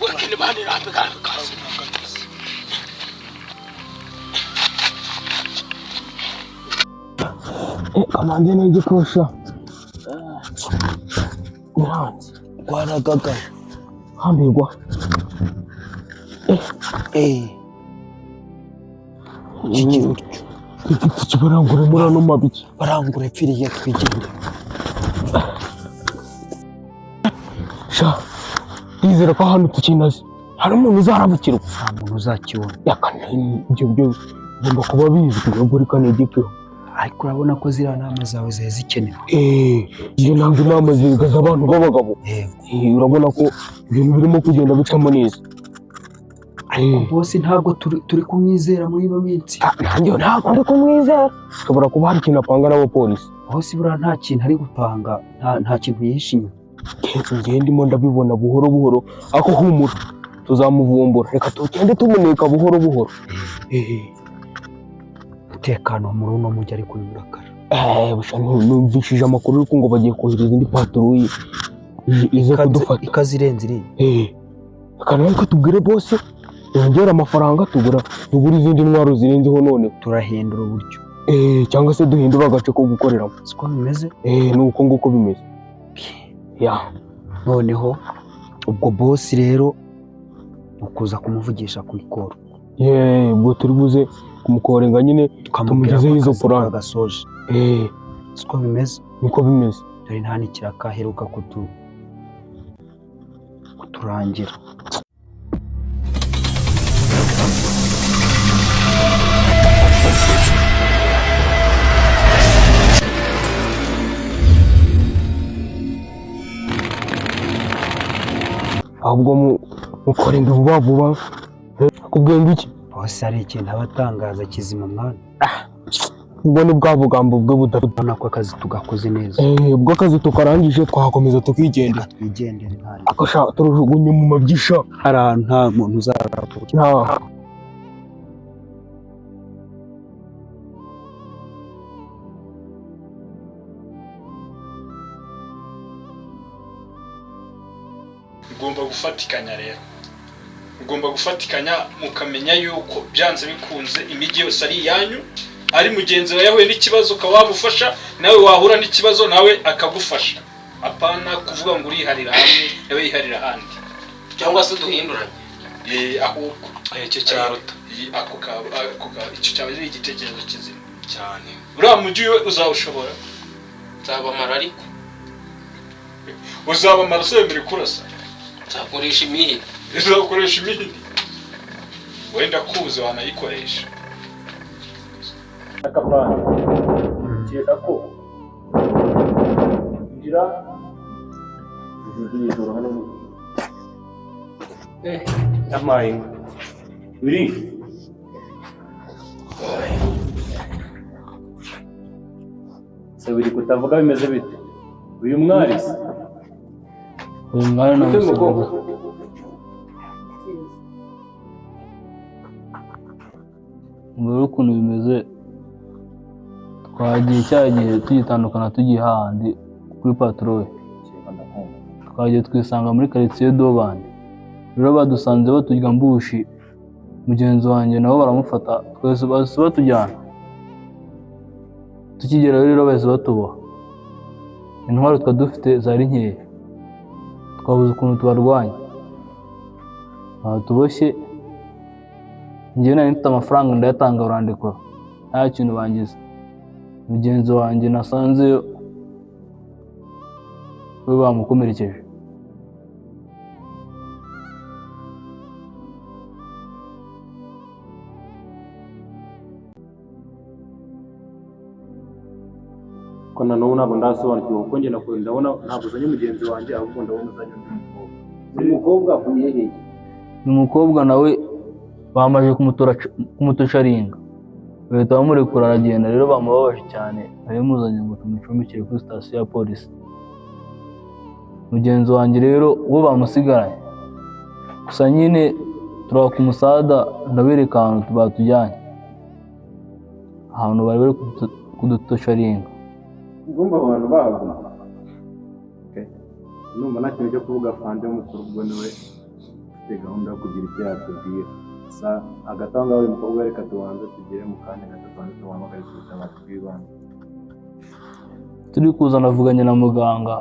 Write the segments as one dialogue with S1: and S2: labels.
S1: Wekene bani rambe rambe kasi. Kamanzi n'igikosha. Biranze.
S2: Rwaragagaye.
S1: Hambirwa.
S2: Eh. Kigira utyo.
S1: Igiti kibarangure muri ano mabiki.
S2: Barangura epfiriye twigendere.
S1: Sha. Ndizera ko ahantu tukinaze. Hari umuntu uzarabukirwa.
S2: Nta muntu uzakibona.
S1: Yakana ibyo byo bigomba kuba bizwi ubwo reka nigikeho.
S2: Ariko urabona ko ziriya nama zawe ziba zikenewe.
S1: Iyo ntabwo inama zigaza abantu b'abagabo.
S2: Yego.
S1: Urabona ko ibintu birimo kugenda bicamo neza.
S2: Ariko bose ntabwo turi kumwizera muri ino minsi.
S1: Nanjye ntabwo ndi kumwizera. Ushobora kuba hari ikintu apanga n'abapolisi.
S2: Bose buriya nta kintu ari gupanga, nta kintu yihishe inyuma.
S1: Njye ndimo ndabibona buhoro buhoro, ariko humura tuzamuvumbura. Reka tugende tumuneka buhoro buhoro.
S2: Umutekano muri uno mujyi ariko ni urakara.
S1: Busha numvishije amakuru yuko ngo bagiye kohereza indi patrouille ize kudufata.
S2: Ikaze irenze iriya.
S1: Reka natwe tubwire bose yongere amafaranga tugura izindi ntwaro zirenzeho noneho.
S2: Turahindura uburyo.
S1: Cyangwa se duhindura agace ko gukoreramo.
S2: Siko bimeze?
S1: Ni uko nguko bimeze. Ya.
S2: Noneho ubwo boss rero ukuza kumuvugisha ku ikoro.
S1: Ubwo turi buze kumukorenga nyine
S2: Tukamubwira
S1: tumugezeho
S2: ko
S1: izo
S2: akazi
S1: plan.
S2: twagasoje. Siko bimeze?
S1: Niko bimeze.
S2: Dore nta n'ikiraka aheruka kuturangira.
S1: Ahubwo mukorenga vuba vuba. Akubwiye ngo iki?
S2: Bose hari ikintu aba atangaza kizima mwana.
S1: Ubwo ni bwa bugambo bwe budafite.
S2: Urabona ko akazi tugakoze neza.
S1: Ubwo akazi tukarangije twakomeza tukigendera.
S2: Reka twigendere ntari.
S1: Akasha turujugunye mu mabyisha.
S2: Hari ahantu nta muntu uzarapfa.
S1: Nta.
S3: Ugomba gufatikanya rero. Ugomba gufatikanya mukamenya yuko byanze bikunze imijyi yose ari iyanyu, ari mugenzi wawe yahuye n'ikibazo ukaba wamufasha, nawe wahura n'ikibazo nawe akagufasha. Apana kuvuga ngo uriharira hamwe nawe yiharira ahandi.
S4: Cyangwa se duhinduranye.
S3: Ahubwo
S4: Icyo cyaruta.
S3: Icyo cyaba ari igitekerezo kizima
S4: cyane.
S3: Uriya mujyi we uzawushobora?
S4: Nzabamara ariko.
S3: Uzabamara se wemere kurasa?
S4: Nzakoresha imihini.
S3: Uzakoresha imihini? Wenda kuzi wanayikoresha.
S5: Akapana ukeka ko ngira ijoro hano amaye biri se biri kutavuga bimeze bite uyu mwari se
S6: Uyu mwari
S5: ute
S6: namusabye
S5: mukobwa
S6: mbere ukuntu bimeze. Twagiye cya gihe tugitandukana tugiye hahandi kuri patrol, twagiye twisanga muri karitsiye Dobandi. Rero badusanze baturya mbushi, mugenzi wanjye nabo baramufata, twese bahise batujyana. Tukigerayo rero bahise batuboha. Intwaro twari dufite zari nkeya, twabuze ukuntu tubarwanya. Batuboshye, njyewe nari mfite amafaranga ndayatanga barandekura, nta kintu bangiza. Mugenzi wanjye nasanzeyo we bamukomerekeje.
S5: Ko na n'ubu ntabwo ndasobanukirwa kuko njye nakure ndabona ntabwo uzanye mugenzi wanjye ahubwo ndabona uzanye undi mukobwa. Uyu mukobwa avuye hehe?
S6: Uyu mukobwa nawe bamaze kumutusharinga bahita bamurekura aragenda. Rero bamubabaje cyane, bari muzanye ngo tumucumbikire kuri sitasiyo ya polisi. Mugenzi wanjye rero uwo bamusigaranye, gusa nyine turaba ku musada ndabereka ahantu batujyanye, ahantu bari bari kudutusharinga.
S5: Ndumva abantu bahaguma. Numva nta kintu cyo kuvuga afande w'umukuru ubwo niwe afite gahunda yo kugira icyo yatubwira. Gusa hagati aho ngaho uyu mukobwa, reka tubanze tugere mu kanya gato, tubanze tumuhamagare ku butabazi bw'ibanze.
S6: Turi kuza navuganye na muganga,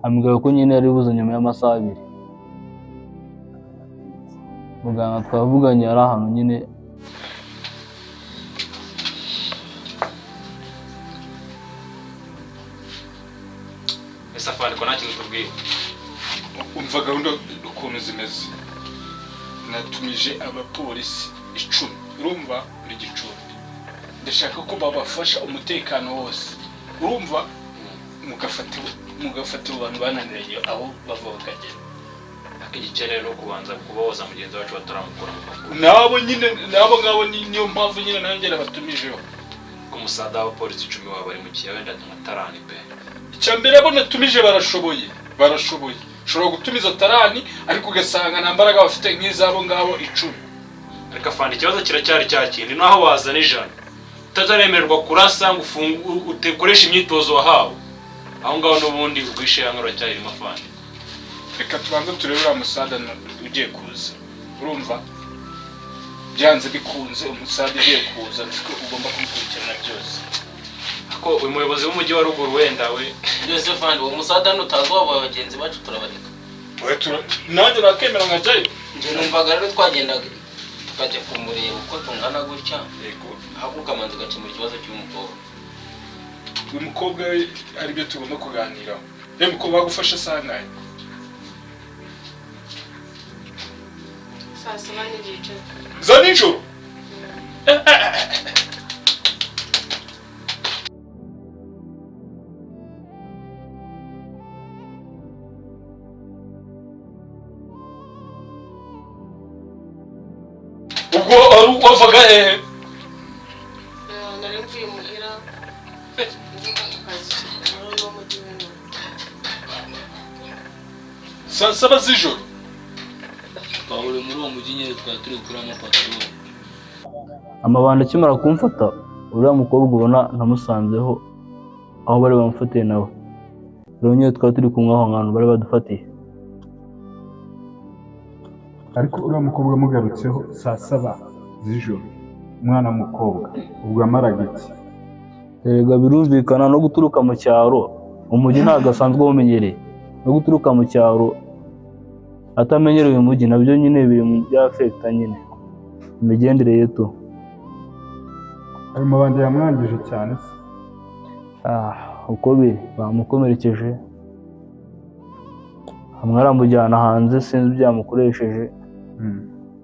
S6: ambwira ko nyine yari buze nyuma y'amasaha 2. Muganga twavuganye ari ahantu nyine.
S5: Ese afande, ko nta kintu tubwiye?
S3: Umva gahunda ukuntu zimeze. Natumije abapolisi 10, urumva, buri gicumbi. Ndashaka ko babafasha umutekano wose, urumva, mugafata abo bantu bananiranye aho bava bakagera.
S5: Ariko igikenewe ni ukubanza kubahoza mugenzi wacu bataramukura mu maguru.
S3: Nabo nyine, nabo ngabo, niyo mpamvu nyine nanjye nabatumijeho.
S5: Ko umusada w'abapolisi 10 waba ari mu kiyaga, wenda nka tarani pe.
S3: Icya mbere, abo natumije barashoboye, barashoboye. Ushobora gutumiza tarani ariko ugasanga nta mbaraga bafite nk'izabo ngabo 10.
S5: Ariko afande, ikibazo kiracyari cya kindi, naho wazana 100 utazaremererwa kurasa ngo utekoreshe imyitozo wahawe, aho ngaho n'ubundi ubwishe yanga uracyarimo, afande.
S3: Reka tubanze turebe uriya musada ugiye kuza, urumva, byanze bikunze umusada ugiye kuza niko ugomba kumukurikirana byose.
S5: Ko uyu muyobozi w'umujyi wa ruguru wenda we.
S4: Byose fandi, uwo musada nutazi wabo bagenzi bacu turabareka.
S3: Nanjye nakemera nkajyayo.
S4: Njye numvaga rero twagendaga tukajya kumureba uko tungana gutya.
S3: Yego.
S4: Ahubwo ukamanza ugakemura ikibazo cy'umukobwa.
S3: Uyu mukobwa we hari ibyo tugomba kuganiraho. Reba uko bagufashe sangahe?
S7: 7:30.
S3: Za nijoro? Ubwo wavaga hehe?
S7: Nari mvuye muhira njya ku kazi muri uno mujyi w'ino.
S3: 7:00 z'ijoro?
S6: Twahuriye muri uwo mujyi nyine, twari turi gukuramo patrol. Amabandi akimara kumfata, uriya mukobwa ubona namusanzeho aho bari bamufatiye nawe. Rero nyine twari turi kumwe aho hantu bari badufatiye.
S8: Ariko uriya mukobwa amugarutseho 7:00 z'ijoro, umwana w'umukobwa ubwo yamaraga iki?
S6: Erega birumvikana, no guturuka mu cyaro, umujyi ntabwo asanzwe awumenyereye. No guturuka mu cyaro atamenyereye umujyi nabyo nyine biri mu byafekita nyine imigendere ye tu.
S8: Ayo mabandi yamwangije cyane se?
S6: Uko biri bamukomerekeje, hamwe aramujyana hanze, sinzi ibyo yamukoresheje.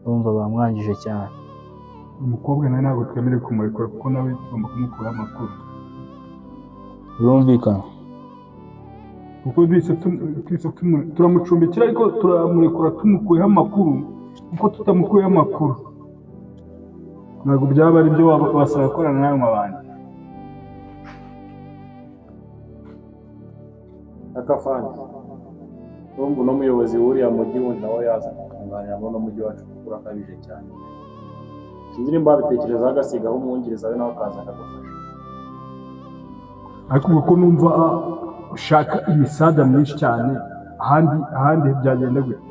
S6: Urumva bamwangije cyane.
S8: Umukobwa nawe ntabwo twemerewe kumurekura kuko nawe tugomba kumukuraho amakuru.
S6: Birumvikana.
S8: Kuko turamucumbikira ariko turamurekura tumukuyeho amakuru, kuko tutamukuyeho amakuru ntabwo byaba ari byo wasaba gukorana n'ayo mabandi.
S5: Akafandi, urumva uno muyobozi w'uriya mujyi wundi nawe yaza kukunganira muri uno mujyi wacu kuko urakabije cyane. Sinzi nimba wabitekerezaho agasigaho umwungiriza we nawe akaza akagufasha.
S8: Ariko ubwo ko numva ushaka imisada myinshi cyane, ahandi byagenda gute?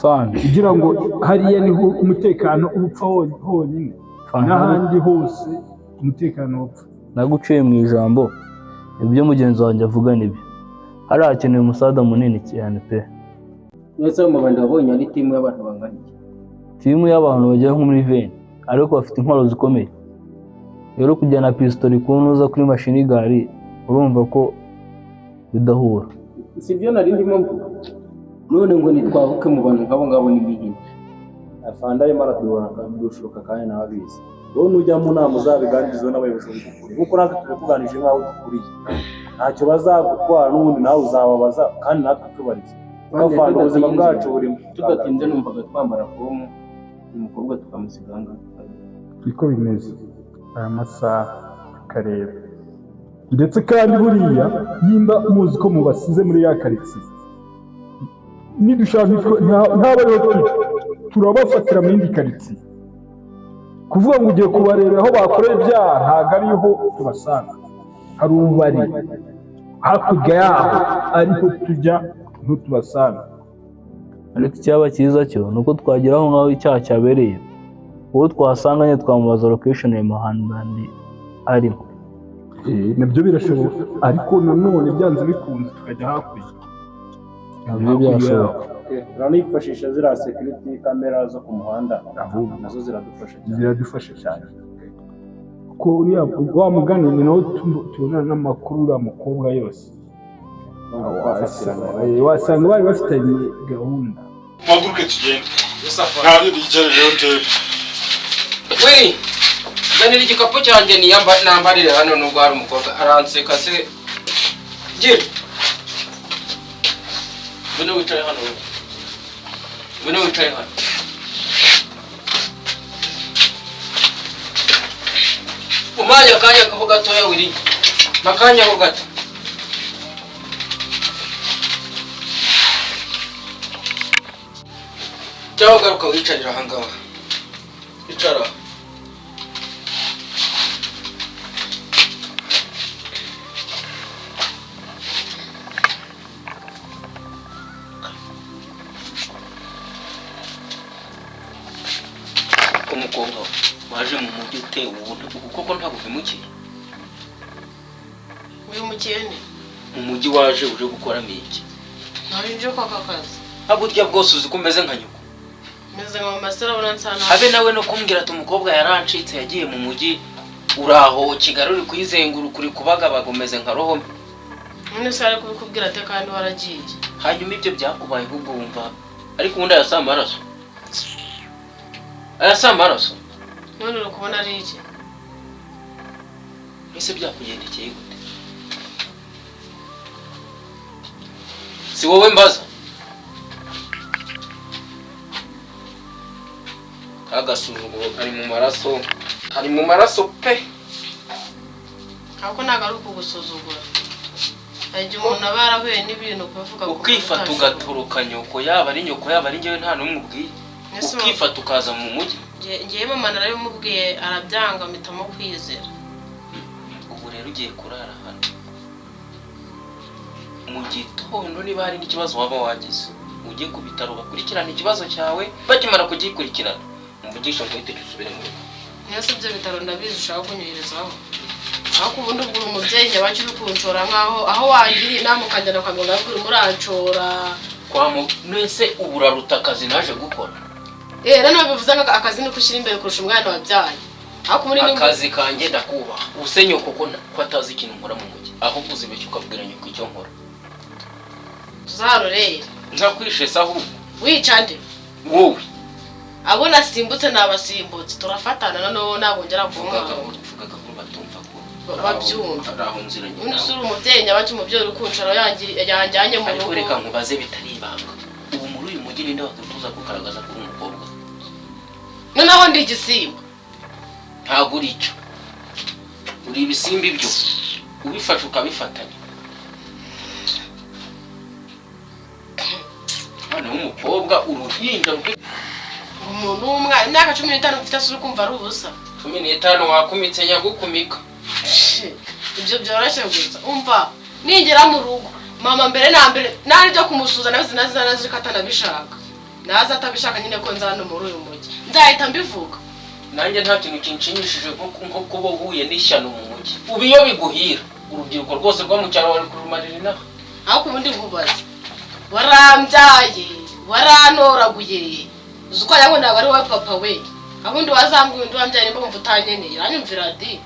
S6: Fandi.
S8: Kugira ngo hariya niho umutekano uba upfa honyine, n'ahandi hose umutekano upfa.
S6: Naguciye mu ijambo, ibyo mugenzi wanjye avuga nibyo. Hariya hakenewe umusada munini cyane pe.
S4: Mwese ayo mabandi wabonye ari timu y'abantu bangana iki?
S6: Timu y'abantu bagera nko muri 20, ariko bafite intwaro zikomeye. Rero kujyana pistori kunuza kuri mashini gari, urumva ko bidahura.
S4: Si byo nari ndimo mvuga. None ngo nitwahuke mu bantu nk'abo ngabo n'imihini.
S5: Afande arimo aradushuka kandi nawe abizi. Wowe nujya mu nama uzabiganirizeho n'abayobozi babigukuriye, kuko natwe tubikuganije nk'aho dukuriye. Ntacyo bazagutwara n'ubundi nawe uzababaza kandi natwe tubarize. Afande, ubuzima bwacu burimo.
S4: Tudatinze numvaga twambara fomu, umukobwa tukamusiga aha ngaha.
S8: Niko bimeze aya masaha tukareba. Ndetse kandi buriya nimba muzi ko mubasize muri ya karitsiye, nidushaka ntaba ariho tujya, turabafatira mu yindi karitsiye. Kuvuga ngo ugiye kubarebera aho bakoreye ibyaha ntabwo ariho tubasanga. Hari ububari hakurya yaho ariho tujya ntitubasanga.
S6: Ariko icyaba cyiza cyo ni uko twagera aho ngaho icyaha cyabereye, uwo twasanganye twamubaza location ya Mahandi arimo.
S8: Nabyo birashoboka, ariko nanone byanze bikunze tukajya hakurya.
S6: Nabyo byashoboka.
S5: Turanifashisha ziriya security camera zo ku muhanda,
S8: Ahubwo
S5: nazo ziradufasha cyane.
S8: Ziradufasha cyane, kuko uriya wa mugani ni nawo tubona n'amakuru uriya mukobwa yose. Wasanga bari bafitanye gahunda.
S3: Muhaguruke tugende. Ntabyo nigere rero ndebe.
S4: Wiri, nzanira igikapu cyanjye nambarire hano nubwo hari umukobwa aranseka se. Gira. Ngwino wicare hano wowe. Ngwino wicare hano. Umanya akanya ko gatoya Wiri. Makanya ko gato. Cyangwa ugaruka wicarira aha ngaha. Icara. Umukobwa waje mu mujyi ute ubu koko ntabwo uhemukiye?
S7: Wimukiye nde?
S4: Mu mujyi waje uje gukoramo iki?
S7: Ntabwo ibyo kwaka akazi.
S4: Hakurya bwose uzi ko umeze nka nyoko.
S7: Meze nka mama se, urabona nsa nabi.
S4: Habe nawe no kumbwira ati umukobwa yarancitse yagiye mu mujyi, uraho Kigali uri kuyizenguruka uri kubagabaga umeze nka roho mbi.
S7: None se ari kubikubwira ate kandi waragiye?
S4: Hanyuma ibyo byakubayeho ubwo wumva ariko ubundi aya si amaraso. Aya si amaraso.
S7: None uri kubona ari iki?
S4: Ese byakugendekeye gute? Si wowe mbaza. Agasuzuguro kari mu maraso, kari mu maraso pe.
S7: Ariko ntabwo ari ukugusuzugura. Hari igihe umuntu aba yarahuye n'ibintu kubivuga ku
S4: Ukifata
S7: buryo
S4: ugatoroka nyoko, yaba ari nyoko yaba ari njyewe nta n'umwe ubwiye.
S7: Ese
S4: Ukifata ukaza mu mujyi.
S7: Ngewe mama narabimubwiye arabyanga mpitamo kwizera.
S4: Ubu rero ugiye kurara hano. Mu gitondo niba hari n'ikibazo waba wagize, ujye ku bitaro bakurikirane ikibazo cyawe, bakimara kugikurikirana mvugisha nkuhite usubire mu rugo.
S7: Mwese ibyo bitaro ndabizi ushaka kunyoherezaho. Ariko ubundi ubwo umubyeyi nyabacu uri kunshora nkaho aho wangiriye inama ukajyana kwa muganga urimo uranshora.
S4: Kwa mwese ubu uraruta akazi naje gukora.
S7: Rero bivuze ngo akazi ni ushyira imbere kurusha umwana wabyaye. Ariko muri
S4: akazi kanjye ndakubaha. Ubuse nyoko ko atazi ikintu nkora mu mujyi. Ahubwo uzibeshya ukabwira nyoko icyo nkora.
S7: Tuzarorere.
S4: Nzakwishe se ahubwo.
S7: Wica nde?
S4: Wowe.
S7: Abo nasimbutse nabasimbutse turafatana noneho ntabwo ngera ku mwana.
S4: Vuga gahoro batumva ko
S7: babyumva.
S4: Aho nzira nyina.
S7: Undi usura umubyeyi nyabacu umubyeyi uri kunshora yanjyanye mu rugo.
S4: Ariko reka nkubaze bitari ibanga. Ubu muri uyu mujyi ninde wakwifuza kugaragaza kuri umukobwa?
S7: Noneho ndi igisimba.
S4: Ntabwo uri icyo. Uri ibisimba ibyo. Ubifashe ukabifatanya. Hano w'umukobwa uruhinja rwe.
S7: Umuntu w'umwana imyaka 15 mfite asura kumva ari ubusa.
S4: 15 wakumitse nyagukumika.
S7: Ibyo byoroshye gusa. Umva ningera mu rugo mama mbere na mbere nari byo kumusuza nabizi nazi ko atanabishaka. Naza atabishaka nyine ko nza hano muri uyu mujyi. Nzahita mbivuga.
S4: Nanjye nta kintu kinshimishije nko kuba uhuye n'ishyano mu mujyi. Ubu iyo biguhira urubyiruko rwose rwo mu cyaro bari kurumarira inaha.
S7: Ariko ubundi nkubaze. Warambyaye, warantoraguye. Uzi ko yangu ntabwo ari wowe papa we. Abundi wazambwiye undi wambyaye nimba wumva utanyeneye. Uranyumvira di.